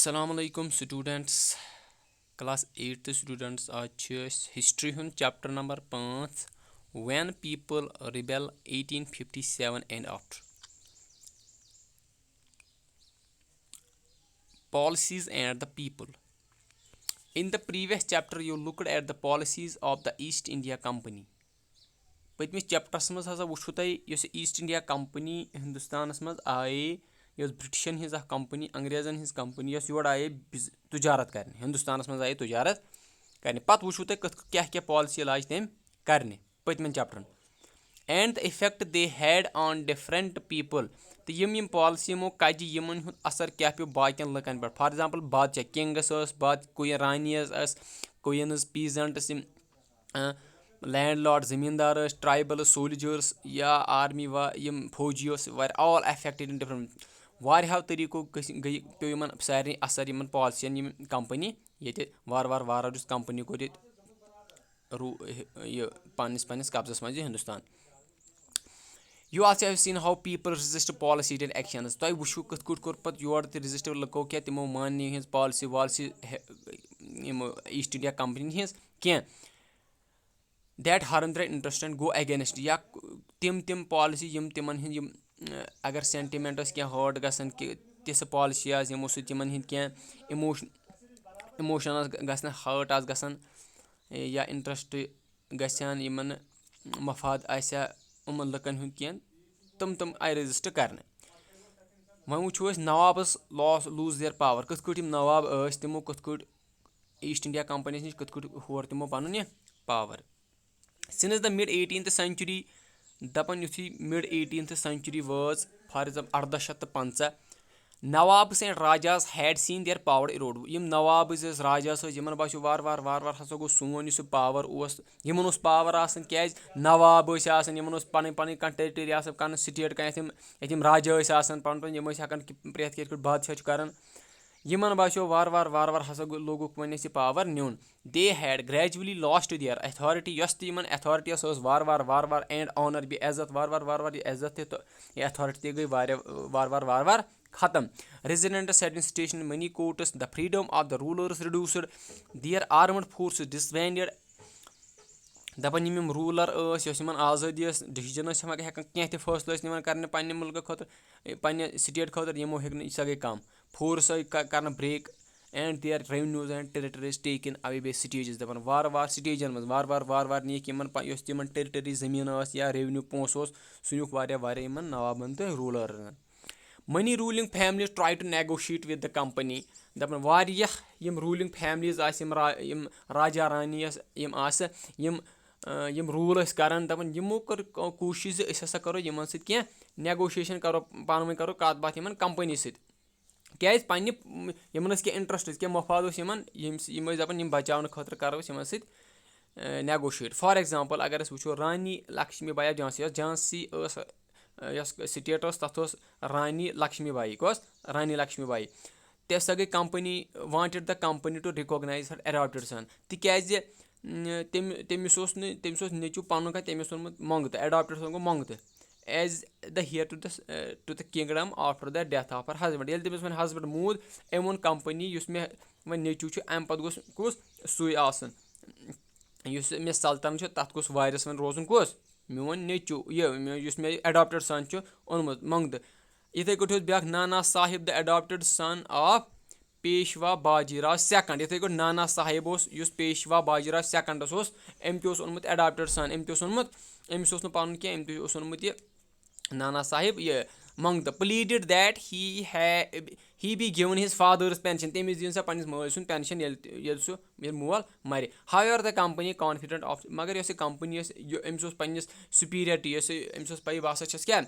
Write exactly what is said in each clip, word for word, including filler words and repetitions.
السلام علیکم students، class eighth students۔ آز چھِ أسۍ history ہُنٛد chapter number پانٛژھ، When People Rebel eighteen fifty seven and after. Policies and the people. In the previous chapter you looked at the policies of the East India Company. پٔتمِس chapters منٛز ہسا وٕچھو تۄہہِ، یۄس ایسٹ انڈیا کمپنی ہندوستانس منٛز آیے، یۄس برٹشن ہٕنٛز اکھ کمپنی، انگریزن ہٕنٛز کمپنی، یۄس یور آیے بز-، تجارت کرنہِ، ہندوستانس منٛز آیے تجارت کرنہِ۔ پتہٕ وٕچھو تۄہہِ کِتھ، کیاہ کیاہ پالیسی لاج تٔمۍ کرنہِ پٔتمٮ۪ن چیپٹرن۔ And the effect they had on different people. تہٕ یِم یِم پالیسی یِمو کجہِ، یِمن ہُنٛد اثر کیاہ پیوٚو باقین لُکن پٮ۪ٹھ۔ For example، بادشاہ، کنگس ٲس باد-، کوئن، رانیز ٲس، کوئنز، پیزنٹس، یِم لینڈ لارڈ، زٔمیٖندار ٲسۍ، ٹرایبل، سولجٲرٕس یا آرمی وا-، یِم فوجی ٲسۍ، واریاہ، all affected in different، واریاہو طٔریٖقو گٔژھۍ، گٔے، پیوٚو یِمن سارنٕے اثر یِمن پالیسین، یِم کمپنی ییٚتہِ وارٕ وارٕ وارٕ وارٕ یُس کمپنی کوٚر ییٚتہِ روٗ-، یہِ پننِس، پننِس قبضس منٛز یہِ Hindustan. You also have seen how people resist policy and actions. تۄہہِ وٕچھِو کِتھ کٲٹھۍ کوٚر پتہٕ یورٕ تہِ resist لُکو، کیٛاہ تِمو مان نہٕ یِہٕنٛز پالیسی والیسی یِم ایسٹ انڈیا کمپنی ہٕنٛز کینٛہہ۔ That harm their interest and go against، یا تِم تِم پالیسی یِم تِمن ہٕنٛدۍ یِم، اگر سینٹیمنٹ ٲسۍ کینٛہہ ہٲرٹ گژھان، کہِ تِژھٕ پالیسی آسہٕ یِمو سۭتۍ تِمن ہٕنٛدۍ کینٛہہ ایموشن، ایموشن آسہٕ گژھان، ہٲرٹ آسہٕ گژھان، یا انٹرسٹ گژھِ ہن، یِمن مفاد آسہِ ہا یِمن لُکن ہُنٛد کینٛہہ، تِم تِم آیہِ resist کرنہٕ۔ وۄنۍ وٕچھو أسۍ نوابس loss، lose their power، کِتھ کٲٹھۍ یِم نواب ٲسۍ، تِمو کِتھ کٲٹھۍ ایسٹ انڈیا کمپنی نِش کِتھ کٲٹھۍ ہور تِمو پنُن یہِ power۔ Since the mid eighteenth century، دپان یُتھُے mid eighteenth century وٲژ، for example اردہ شیٚتھ تہٕ پنٛژاہ، Nawabs and Rajas had seen their power erode. یِم نوابٕز ٲسۍ، راجاس ٲسۍ، یِمن باسیو وارٕ وارٕ وارٕ وارٕ ہسا گوٚو سون یُس یہِ power اوس، یِمن اوس power آسان، کیازِ نواب ٲسۍ آسان، یِمن اوس پنٕنۍ پنٕنۍ کانٛہہ territory آسان، کانٛہہ state، کانٛہہ یتھ یِم، یتھ یِم راجا ٲسۍ آسان پنُن پنُن، یِم ٲسۍ ہٮ۪کان کہِ پرٛٮ۪تھ کینٛہہ یِتھ کٲٹھۍ بادشاہ چھُ کران۔ یِمن باسیو وارٕ وارٕ وارٕ وارٕ ہسا گوٚو، لوٚگُکھ وۄنۍ اَسہِ یہِ power نیُن۔ They had gradually lost their authority، یۄس تہِ یِمن authority ٲس، سۄ ٲس وارٕ وارٕ وارٕ وارٕ and honor، بیٚیہِ عزت، وارٕ وارٕ وارٕ وارٕ یہِ عزت تہِ تہٕ یہِ authority تہِ گٔے واریاہ وارٕ وارٕ وارٕ وارٕ ختم۔ Residents had been stationed in many courts, the freedom of the rulers reduced, their armed forces disbanded۔ دَپان یِم یِم ruler ٲسۍ، یۄس یِمن آزٲدی ٲس، decision ٲسۍ ہٮ۪کان، ہٮ۪کان کینٛہہ تہِ فٲصلہٕ ٲسۍ نِوان کرنہِ پننہِ مُلکہٕ خٲطرٕ، پننہِ state خٲطرٕ، یِمو ہیٚکۍ نہٕ، سۄ گٔے کم۔ Force آیہِ ک-، کرنہٕ break and their revenues and territories taken away by stages۔ دَپان وارٕ وارٕ stageن منٛز وارٕ وارٕ وارٕ وارٕ نِیَکھ یِمن پا-، یۄس تہِ یِمن territory زٔمیٖن ٲس یا revenue پونٛسہٕ اوس، سُہ نیوٗکھ واریاہ واریاہ یِمن نوابن تہٕ rulerن۔ Many ruling families try to negotiate with the company۔ دَپان واریاہ یِم ruling families آسہٕ، یِم را-، یِم راجا رانی ٲسۍ، یِم آسہٕ، یِم، آ، یِم rule ٲسۍ کران، دَپان یِمو کٔر کو-، کوٗشِش زِ أسۍ ہسا کرو یِمن سۭتۍ کینٛہہ negotiation، کرو پانہٕ ؤنۍ، کرو کتھ باتھ یِمن کمپنی سۭتۍ۔ کیازِ؟ پننہِ، یِمن ٲسۍ کینٛہہ interest، کینٛہہ مفاد اوس یِمن، یِم، یِم ٲسۍ دَپان یِم بچاونہٕ خٲطرٕ کرو أسۍ یِمن سۭتۍ، آ، negotiate۔ For example اگر أسۍ وٕچھو رانی لکشمی بائی آف جھانسی، یۄس جھانسی ٲس، آ، یۄس state ٲس، تَتھ اوس رانی لکشمی بائی۔ کۄس؟ رانی لکشمی بائی۔ تہِ ہسا گٔے company، wanted the company to recognize her adopted son۔ تِکیازِ، م، تٔمۍ، تٔمِس اوس نہٕ، تٔمِس اوس نیٚچوٗ پنُن کانٛہہ، تٔمِس اوس اوٚنمُت مۄنٛگتہٕ، adopted son گوٚو مۄنٛگتہٕ۔ As the heir to the، آ، to the kingdom after the death of her husband۔ ییٚلہِ تٔمِس وۄنۍ husband موٗد، أمۍ ووٚن company یُس مےٚ وۄنۍ نیٚچوٗ چھُ، اَمہِ پتہٕ گوٚژھ کُس؟ سُے آسُن۔ یُس مےٚ سلطنت چھُ، تَتھ گوٚژھ وارث وۄنۍ روزُن کُس؟ میون نیٚچوٗ، یہِ مےٚ، یُس مےٚ adopted son چھُ اوٚنمُت مۄنٛگتہٕ۔ یِتھَے کٲٹھۍ اوس بیٛاکھ نانا صاحب، the adopted son of پیشوا باجی راو second۔ یِتھَے کٲٹھۍ نانا صاحب اوس، یُس پیشوا باجی راو secondس اوس، أمۍ تہِ اوس اوٚنمُت adopted son، أمۍ تہِ اوس اوٚنمُت، أمِس اوس نہٕ پَنُن کینٛہہ، أمۍ تہِ اوس اوٚنمُت یہِ نانا صاحب یہِ مۄنٛگتہٕ۔ Pleaded that he ha-, he be given his father's pension، تٔمِس دِیِن سا پنٛنِس مٲلۍ سُنٛد pension، ییٚلہِ تہِ، ییٚلہِ سُہ، ییٚلہِ مول مَرِ۔ However the company confident of، مگر یۄس یہِ company ٲس، یہِ، أمِس اوس پنٛنِس superiority، یۄس یہِ، أمِس اوس پَیی بہٕ ہسا چھَس کیٛاہ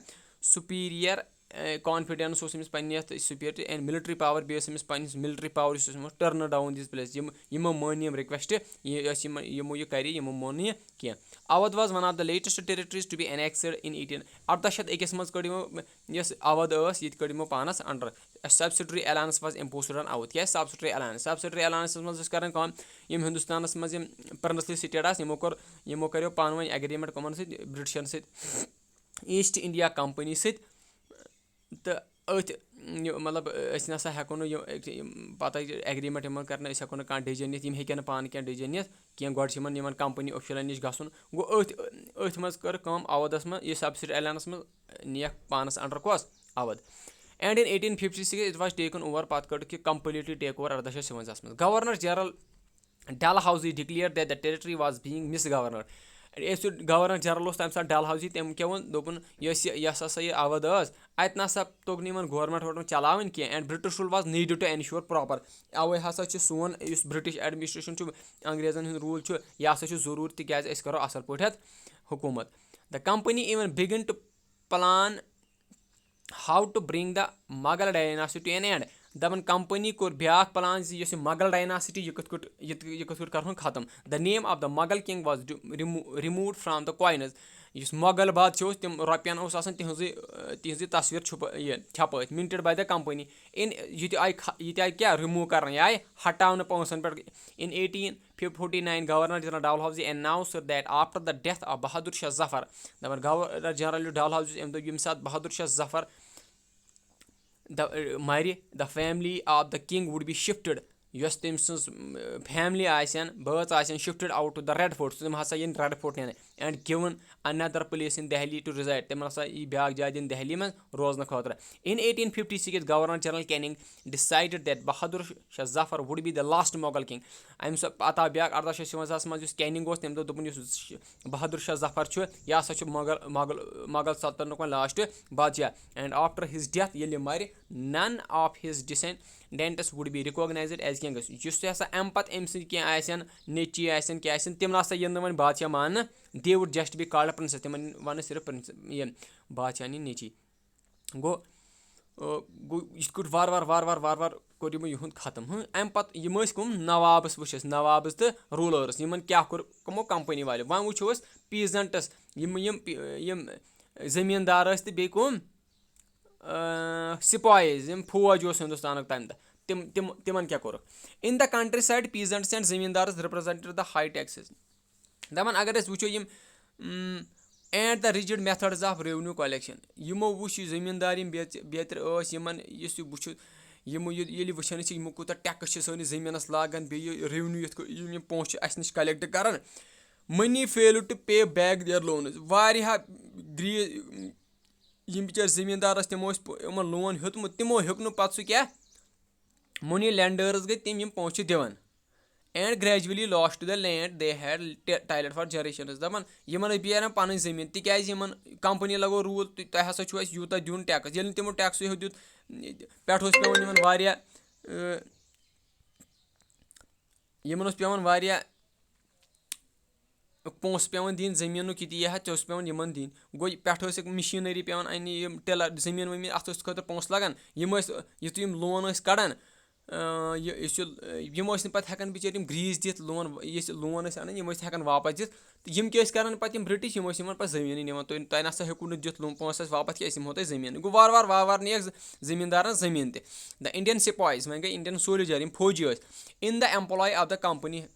superior، اے، confidence اوس أمِس پنٛنہِ یَتھ superiority and military power، بیٚیہِ ٲس أمِس پنٛنِس military power، یُس اوس أمِس turn down this place، یِم، یِمو مٲنۍ یِم request، یہِ ٲسۍ یِم، یِمو یہِ کَرے، یِمو مون نہٕ یہِ کینٛہہ۔ Awadh was one of the latest territories to be annexed in eighteen، ارداہ شیٚتھ أکِس منٛز کٔڑ یِمو، یۄس اودھ ٲس، یہِ تہِ کٔڑ یِمو پانَس under۔ A subsidiary alliance was imposed on Awadh۔ کیٛازِ subsidiary alliance؟ Subsidiary allianceس منٛز ٲسۍ کران کٲم، یِم ہندوستانَس منٛز یِم princely state آسہٕ، یِمو کوٚر، یِمو کَریو پانہٕ ؤنۍ agreement کٕمَن سۭتۍ؟ برٹشَن سۭتۍ، ایسٹ انڈیا کمپنی سۭتۍ۔ تہٕ أتھۍ، یہِ مطلب أسۍ نہ سا ہٮ۪کو نہٕ یہِ یہِ پَتہٕ ایگریمنٹ یِمن کرنہٕ، أسۍ ہٮ۪کو نہٕ کانٛہہ ڈیسیجن نِتھ، یِم ہٮ۪کن نہٕ پانہٕ کینٛہہ ڈیسیجن نِتھ کینٛہہ۔ گۄڈٕ چھِ یِمن یِمن کمپنی اوفیشلن نِش گژھُن۔ گوٚو أتھۍ أتھۍ منٛز کٔر کٲم اودس منٛز، یہِ سبسڈ ایلینس منٛز نِیَکھ پانس انڈر کۄس؟ اود۔ And in eighteen fifty six it was taken over، پتہٕ کٔر کہِ completely take over ارداہ شیٚتھ شُونٛزاہس منٛز۔ Governor General Dalhousie declared that the territory was being misgoverned۔ یُس یہِ گورنر جنرل اوس تَمہِ ساتہٕ ڈلہاؤسی، تٔمۍ کیٛاہ ووٚن؟ دوٚپُن، یۄس یہِ، یۄس ہسا یہِ اَوَد ٲس، اَتہِ نہ سا توٚگ نہٕ یِمن گورنمنٹ وورنمنٹ چلاوٕنۍ کینٛہہ، and British rule was needed to ensure proper۔ اَوَے ہسا چھُ سون یُس برٹش ایڈمنسٹریشن چھُ، انگریزن ہُنٛد روٗل چھُ، یہِ ہسا چھُ ضروٗر، تِکیازِ أسۍ کرو اَصٕل پٲٹھۍ اَتھ حکوٗمت۔ The company even begin to plan how to bring the Mughal dynasty to an end۔ دَپان کمپنی کوٚر بیٛاکھ پلان زِ یۄس یہِ مغل ڈایناسٹی، یہِ کِتھ کٔٹھۍ، یہِ یہِ کِتھ کٔٹھۍ کرہون ختم۔ The name of the Mughal king was removed from the coins۔ یُس مغل بادشاہ اوس، تِم رۄپین اوس آسان تِہنٛزٕے، تِہنٛزٕے تصویر چھُپٲ-، یہِ چھپٲیِتھ، minted by the company۔ In یہِ تہِ آیہِ کھا-، یہِ تہِ آیہِ کیٛاہ رِموٗو کرنہٕ، یہِ آیہِ ہٹاونہٕ پونٛسن پٮ۪ٹھ۔ In eighteen forty nine Governor General Dalhousie announced that after the death of Bahadur Shah Zafar، دَپان گورنر جنرل یُس ڈلہاؤسی اوس، أمۍ دوٚپ، ییٚمہِ ساتہٕ بہادر شاہ ظفر the مَرِ، the family of the king would be shifted۔ یۄس تٔمۍ سٕنٛز فیملی آسن، بٲژ آسن، shifted out to the Red Fort، تِم ہسا یِن ریڈ فورٹ نِنہٕ، and given another place in Delhi to reside۔ تِمن ہسا یی بیٛاکھ جاے دِنہٕ دہلی منٛز روزنہٕ خٲطرٕ۔ In eighteen fifty six Governor General Canning decided that Bahadur Shah Zafar would be the last Mughal king۔ أمۍ سُہ پتہٕ آو بیٛاکھ ارداہ شیٚتھ شُونٛزاہس منٛز یُس کیننگ اوس، تٔمۍ دوٚپ، دوٚپُن، یُس بہادر شاہ ظفر چھُ، یہِ ہسا چھُ مغل، مغل، مغل سلطنتُک وۄنۍ لاسٹ بادشاہ۔ And after his death، ییٚلہِ یہِ مَرِ، none of his descendants would be recognized as kings۔ یُس تہِ ہسا اَمہِ پتہٕ أمۍ سٕنٛدۍ کینٛہہ آسن، نیٚچی آسن، کیٛاہ آسن، تِم نہ سا یِن نہٕ وۄنۍ بادشاہ ماننہٕ۔ They would just be called princes۔ تِمن وَنہٕ صرف پرنس، یہِ بادشاہ نی نیٚچی۔ گوٚو، آ، گوٚو یِتھ کٲٹھۍ وارٕ وارٕ، وارٕ وارٕ، وارٕ وارٕ کوٚر یِمو یِہُنٛد ختم۔ ہٕنٛہ، اَمہِ پَتہٕ یِم ٲسۍ کٕم؟ نوابَس وٕچھ اَسہِ، نوابَس تہٕ روٗلٲرٕس، یِمَن کیٛاہ کوٚر کٕمو کمپنی والیو۔ وۄنۍ وٕچھو أسۍ پیٖزَنٹَس، یِم، یِم پی-، یِم زٔمیٖندار ٲسۍ تہٕ بیٚیہِ کٕم؟ آ، سِپایِز، یِم فوج اوس ہِندُستانُک تَمہِ دۄہ، تِم، تِم، تِمَن کیٛاہ کوٚرُکھ؟ In the countryside, peasants and زٔمیٖندارَس represented the high taxes۔ دَپان اگر أسۍ وٕچھو یِم، اۭں، and the rigid methods of revenue collection، یِمو وٕچھ یہِ زٔمیٖندار یِم بیترِ، بیترِ ٲسۍ، یِمن یُس یہِ وٕچھُ، یِمو یہِ، ییٚلہِ وٕچھان چھِ یِمو کوٗتاہ ٹیکٕس چھِ سٲنِس زٔمیٖنَس لاگان، بیٚیہِ یہِ revenue یِتھ کٔنۍ یِم، یِم پونٛسہٕ چھِ اَسہِ نِش collect کران۔ Money failed to pay back their loans۔ واریاہ گرٛیٖ-، یِم بِچٲرۍ زٔمیٖندار ٲسۍ، تِمو ٲسۍ پو-، یِمن لون ہیوٚتمُت، تِمو ہیوٚک نہٕ پَتہٕ سُہ کیٛاہ، money lenders گٔے تِم، یِم پونٛسہٕ چھِ دِوان۔ And gradually lost the land they had t-, tilled for generations۔ دَپان یِمن ٲسۍ بیران پَنٕنۍ زٔمیٖن، تِکیٛازِ یِمن کمپنی لگو روٗل، تُہۍ، تۄہہِ ہسا چھُو اَسہِ یوٗتاہ دیُن ٹیکٕس۔ ییٚلہِ نہٕ تِمو ٹیکسٕے ہیوٚت دیُت، پٮ۪ٹھ اوس پٮ۪وان یِمن واریاہ، اۭں، یِمن اوس پٮ۪وان واریاہ پونٛسہٕ پٮ۪وان دِنۍ زٔمیٖنُک، یہِ تہِ یہِ ہا، تہِ اوس پٮ۪وان یِمن دِنۍ۔ گوٚو، پٮ۪ٹھٕ ٲسِکھ مِشیٖنٔری پٮ۪وان اَننہِ، یِم ٹِلر، زٔمیٖن ؤمیٖن، اَتھ اوس خٲطرٕ پونٛسہٕ لگان۔ یِم ٲسۍ، یُتھُے یِم لون ٲسۍ کَڑان، آ، یہِ، یُس یہِ، یِم ٲسۍ نہٕ پَتہٕ ہٮ۪کان بِچٲرۍ یِم گرٛیٖس دِتھ لون، یُس یہِ لون ٲسۍ اَنان، یِم ٲسۍ نہٕ ہٮ۪کان واپَس دِتھ۔ تہٕ یِم کیٛاہ ٲسۍ کَران پَتہٕ یِم برٛٹِش؟ یِم ٲسۍ یِمَن پَتہٕ زٔمیٖنٕے نِوان، تُہۍ، تۄہہِ نہ سا ہیوٚکوُ نہٕ دِتھ لون، پونٛسہٕ اَسہِ واپَس کینٛہہ، أسۍ دِمہو تۄہہِ زٔمیٖن۔ گوٚو، وارٕ وارٕ، وارٕ وارٕ نِیَکھ ز-، زٔمیٖندارَن زٔمیٖن تہِ۔ The Indian sepoys، وۄنۍ گٔے Indian soldier، یِم فوجی ٲسۍ، in the employ of the company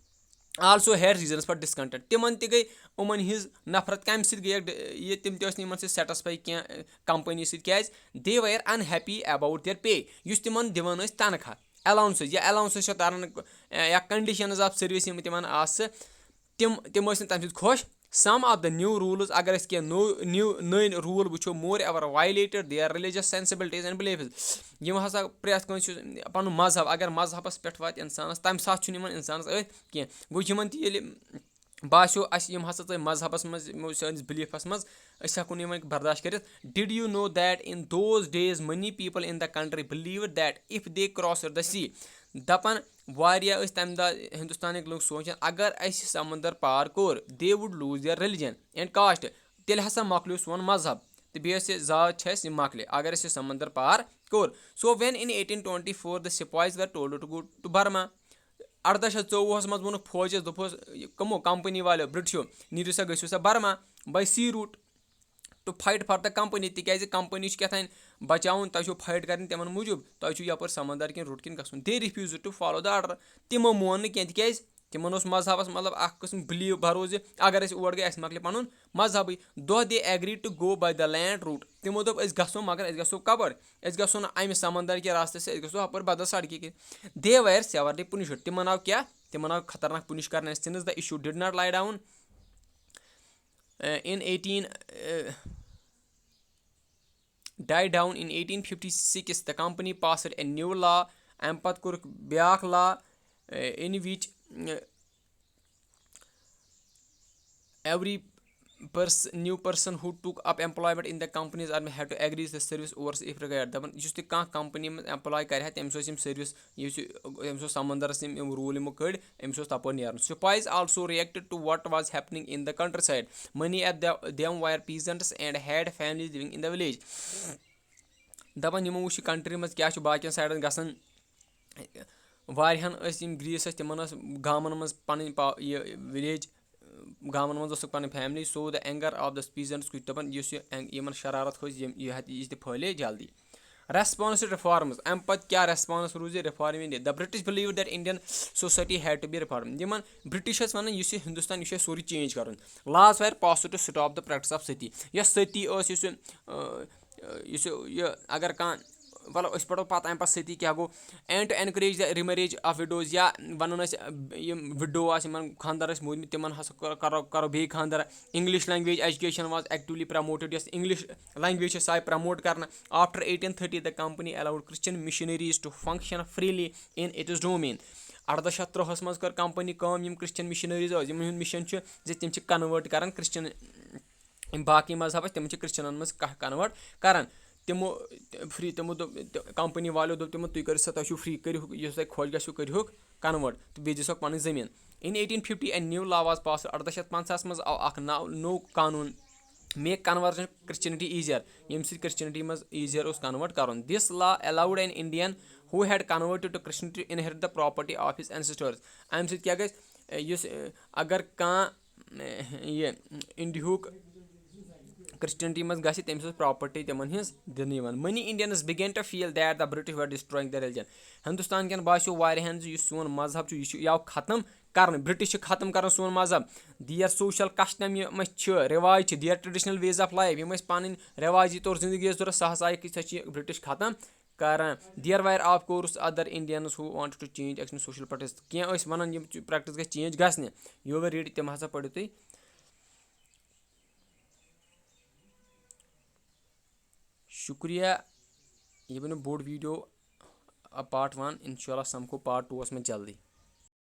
also had reasons for discontent۔ تِمن تہِ گٔے یِمن ہٕنٛز نفرت۔ کمہِ سۭتۍ گٔیکھ ڈ-، یہِ، تِم تہِ ٲسۍ نہٕ یِمن سۭتۍ satisfy کینٛہہ، ٲں، کمپنی سۭتۍ۔ کیازِ؟ They were unhappy about their pay۔ یُس تِمن دِوان ٲسۍ تنخواہ، allowances، یا allowances چھِ تران، ٲں، یا conditions of service یِم تِمن آسہٕ، تِم، تِم ٲسۍ نہٕ تمہِ سۭتۍ خۄش۔ Some of the new rules، اگر أسۍ کینٛہہ نوٚو، new، نٔوۍ rule وٕچھو، moreover violated their religious sensibilities and beliefs۔ یِم ہسا پرٛٮ۪تھ کٲنٛسہِ چھُ پنُن مذہب، اگر مذہبس پٮ۪ٹھ واتہِ انسانس، تمہِ ساتہٕ چھُنہٕ یِمن انسانس أتھۍ کینٛہہ۔ گوٚو، یِمن تہِ ییٚلہِ باسیو، اَسہِ یِم ہسا ژٔلۍ مذہبس منٛز، یِمو سٲنِس beliefس منٛز، أسۍ ہٮ۪کو نہٕ یِمن برداشت کٔرِتھ۔ Did you know that in those days many people in the country believed that if they crossed the sea، دَپان واریاہ ٲسۍ تَمہِ دۄہ ہندوستانٕکۍ لُکھ سونٛچان، اگر اَسہِ سمندر پار کوٚر، they would lose their religion and caste، تیٚلہِ ہسا مۄکلیو سون مذہب تہٕ بیٚیہِ ٲسۍ یہِ ذات چھِ اَسہِ، یہِ مۄکلہِ، اگر اَسہِ یہِ سمندر پار کوٚر۔ So when in eighteen twenty four the sepoys were told to go to Burma، ارداہ شیٚتھ ژوٚوُہس منٛز ووٚنُکھ فوجس، دوٚپہوس، یہِ کٕمو؟ کمپنی والیو، برٹشو، "نیٖرِو سا، گٔژھِو سا Burma by sea route to fight for the company"، تِکیازِ کمپنی چھِ کیٛاہ تام بچاوُن، تۄہہِ چھُو fight کرٕنۍ تِمن موٗجوٗب، تۄہہِ چھُو یپٲرۍ سمندر کِنۍ route کِنۍ گژھُن۔ They refused to follow the order، تِمو مون نہٕ کینٛہہ، تِکیازِ تِمن اوس مذہبس مطلب اکھ قٕسم بلیٖو بھروسہٕ زِ اگر أسۍ اور گٔے اَسہِ مۄکلہِ پنُن مذہبٕے۔ دۄہ they agreed to go by the land route، تِمو دوٚپ أسۍ گژھو مگر أسۍ گژھو کپٲرۍ؟ أسۍ گژھو نہٕ امہِ سمندر کہِ راستہٕ سۭتۍ، أسۍ گژھو ہپٲرۍ بدل سڑکہِ کِنۍ۔ They were severely punished، تِمن آو کیٛاہ؟ تِمن آو خطرناک پُنِش کرنہٕ۔ Since the issue did not lie down in eighteen die down in eighteen fifty six, the company passed a new law، امہِ پتہٕ کوٚرُکھ بیٛاکھ law in which every person new person who took up employment in the companies had to agree the service hours if required۔ دَپان یُس تہِ کانٛہہ company منٛز employee کرِ ہا، تٔمِس ٲسۍ یِم سٔروِس، یُس یہِ، أمِس اوس سمندرس یِم، یِم روٗل یِمو کٔڑۍ، أمِس اوس تپٲرۍ نیرُن۔ Supplies also reacted to what was happening in the countryside، many of the them were peasants and had families living in the village۔ دَپان یِمو وٕچھ یہِ کنٹری منٛز کیٛاہ چھُ باقین سایڈن گژھان۔ واریاہن ٲسۍ یِم گریٖس ٲسۍ، تِمن ٲس گامن منٛز پنٕنۍ پا-، یہِ وِلیج، گامن منٛز ٲسٕکھ پنٕنۍ family. So the anger of the peasants، کُس دَپان یُس یہِ اینگ-، یِمن شرارت کھٔژ، یِم، یہِ ہت-، یہِ تہِ پھٔہلے جلدی۔ Response to reforms، امہِ پتہٕ کیٛاہ ریسپانس روٗز یہِ reform? The British believed that Indian society had to be reformed۔ یِمن برٹش ٲسۍ ونان یُس یہِ ہندوستان، یہِ چھُ اَسہِ سورُے چینج کرُن۔ Laws were passed to stop the practice of sati۔ یۄس ستی ٲس، یُس یہِ، آ، یُس یہِ، یہِ اگر کانٛہہ، وَلہٕ أسۍ پَرو پَتہٕ اَمہِ پَتہٕ ستی کیٛاہ گوٚو۔ And to encourage the remarriage of widows، یا وَنان ٲسۍ، آ، یِم وِڈو آسہٕ، یِمَن خانٛدار ٲسۍ موٗدمٕتۍ، تِمَن ہسا کَرو، کَرو، کَرو بیٚیہِ خانٛدار۔ English language education was actively promoted، یۄس English language چھِ سۄ آیہِ promote کرنہٕ۔ After eighteen thirty the company allowed Christian missionaries to function freely in its domain۔ اَرداہ شیٚتھ ترٛۆہَس منٛز کٔر کمپنی کٲم، یِم کرسچن مشنریز ٲسۍ، یِمن ہُنٛد مشن چھُ زِ تِم چھِ convert کران کرسچن، یِم باقٕے مذہب ٲسۍ، تِم چھِ کرسچنن منٛز convert کران۔ تِمو free، تِمو دوٚپ، کمپنی والیو دوٚپ تِمن، "تُہۍ کٔرِو سا، تۄہہِ چھُو free، کٔرِو یُس تۄہہِ خۄش گژھِو، کٔرِہُکھ convert تہٕ بیٚیہِ دِژٕہوکھ پنٕنۍ زٔمیٖن۔" In eighteen fifty a new law was passed، اَرداہ شیٚتھ پنٛژاہَس منٛز آو اکھ نو-، نوٚو قانوٗن، make conversion Christianity easier، ییٚمہِ سۭتۍ کرسچنٹی منٛز easier اوس convert کرُن۔ This law allowed an Indian who had converted to Christianity inherit the property of his ancestors۔ اَمہِ سۭتۍ کیٛاہ گژھِ؟ یُس، اگر کانٛہہ، یہِ، انڈیہُک کرسچنٹی منٛز گژھِ، تٔمِس ٲس property تِمن ہٕنٛز دِنہٕ یِوان۔ Many Indians began to feel that the British were destroying the religion۔ Hindustan کٮ۪ن باسیو واریاہن زِ یُس سون مذہب چھُ، یہِ چھُ، یہِ آو ختم کرنہٕ، برٹش چھِ ختم کران سون مذہب۔ Their social custom، یِم اَسہِ چھِ رٮ۪واج چھِ، their traditional ways of life، یِم اَسہِ پنٕنۍ رٮ۪وٲیتی طور زندگی ٲس ضروٗرت، سۄ ہسا آیہِ، سۄ چھِ برٹش ختم کران۔ There were of course other Indians who wanted to change action social practice۔ کینٛہہ ٲسۍ ونان یِم practice گژھِ change گژھنہِ۔ You will read، تِم ہسا پٔرِو تُہۍ۔ شُکریہ۔ یہِ بنیو بوٚڑ video، آ، part one۔ انشاءاللہ سمکھو part twoس منٛز جلدی۔